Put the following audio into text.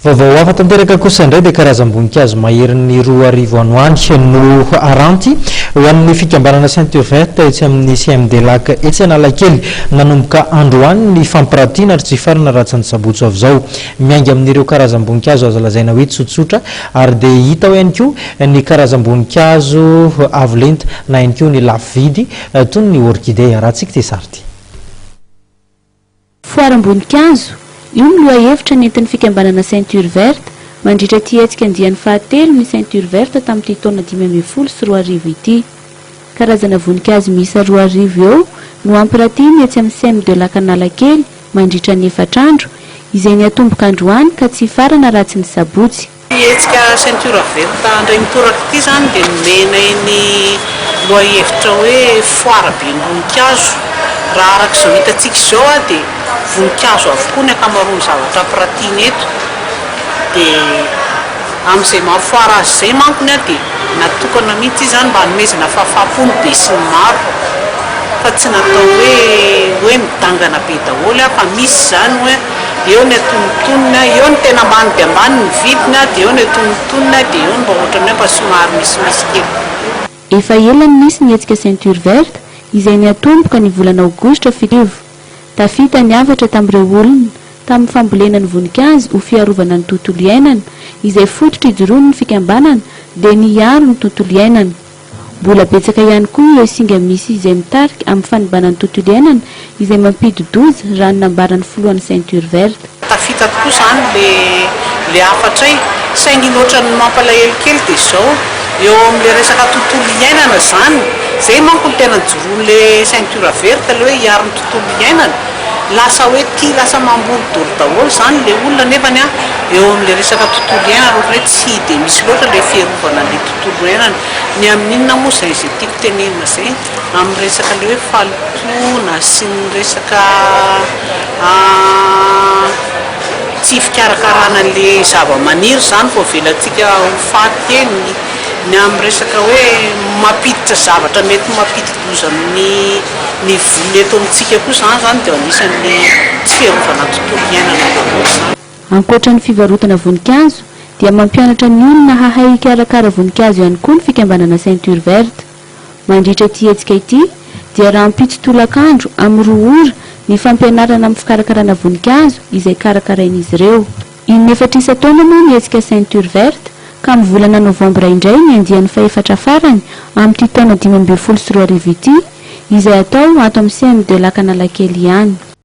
Vaovao hafa tanteraka kosa indray dia karazam-boninkazo maherin'ny 2000 any ho any no aranty ho an'ny fikambanana Ceinture Verte etsy amin'ny CMD Lac etsy Analakely. Nanomboka androany ny fampiratiana ary tsy hifarana raha tsy ny sabotsy ho avy izao. Miainga amin'ireo karazam-boninkazo azo lazaina hoe tsotsotra ary dia hita ao ihany koa ny karazam-boninkazo avo lenta na ihany koa ny lafo vidy toy ny orchidée. Arahantsika ity sary ity. Foaram-boninkazo, io no lohahevitra nentin'ny fikambanana Ceinture Verte mandritra ity hetsika andiany fahatelo ny Ceinture Verte tamin'ity taona 2015 ity. Karazana voninkazo miisa 2000 eo no hampiratiana etsy amin'ny Cem de Lac Analakely mandritra ny efatra andro, izay niatomboka androany ka tsy hifarana raha tsy ny sabotsy. Ity hetsika Ceinture Verte indray mitoraka ity izany dia nomenay ny lohahevitra hoe foire bem-boninkazo. Raha araka izao hitantsika izao dia voninkazo avokoa ny ankamaroan'ny zavatra ampiratiana eto. Dia amin'izay maha foire azy izay mankony dia natokana mihitsy izy izany mba hanomezana fahafaham-po ny besinimaro fa tsy natao hoe hoe midangana be daholo fa misy izany hoe Eo ny antonontonony, eo ny tena ambany dia ambany ny vidiny, dia eo ny antonontonony, dia eo ny mba ohatran'ny hoe mba somary misimisy kely. Efa ela no nisy ny hetsika Ceinture Verte izay niatomboka ny volana aogositra 2007. Tafita ny hafatra tamin'ireo olona tamin'ny fambolena ny voninkazo ho fiarovana ny tontolo iainana, izay fototra ijoroan'ny fikambanana dia ny hiaro ny tontolo iainana. Mbola betsaka ihany koa ireo singa misy izay mitarika amin'ny fanimbana ny tontolo iainana izay mampidi-doza raha ny nambaran'ny filohan'ny Ceinture Verte. Tafita tokoa izany le le hafatray saingy ny ohatran'ny mampalahelo kely dia izao, eo amin'le resaka tontolo iainana izany, izay manko no tena nijoroan'le ceinture verte le hoe hiaro ny tontolo iainana, lasa hoe tia lasa mamboly dolo daholo izany le olona nefany an eo amin'le resaka tontolo iainana ohatran'ny hoe tsy dia misy loatra le fiarovana an'le tontolo iainana. Ny amin'inona moa izay izay tiako tenenina izay, amin'ny resaka le hoe fahalotoana sy ny resaka tsy fikarakarana an'le zava-maniry izany vao avelantsika ho faty eny, ny amin'ny resaka hoe mampiditra zavatra mety mampidi-doza amin'ny ny voly eto amintsika koa izany izany dia anisan'ny tsy fiarovana ny tontolo iainana daholo izany. Ankoatra ny fivarotana voninkazo dia mampianatra ny olona hahay hikarakara voninkazo ihany koa ny fikambanana Ceinture Verte. Mandritra ity hetsika ity dia rahampitso tolakandro amin'ny roa ora ny fampianarana amin'ny fikarakarana voninkazo izay karakarain'izy ireo. In'efatra isan-taona moa ny hetsika Ceinture Verte ka amin'ny volana novambra indray ny andiany fahefatra farany amin'ity taona 2015 ity izay atao ato amin'ny CM de Lac Analakely ihany.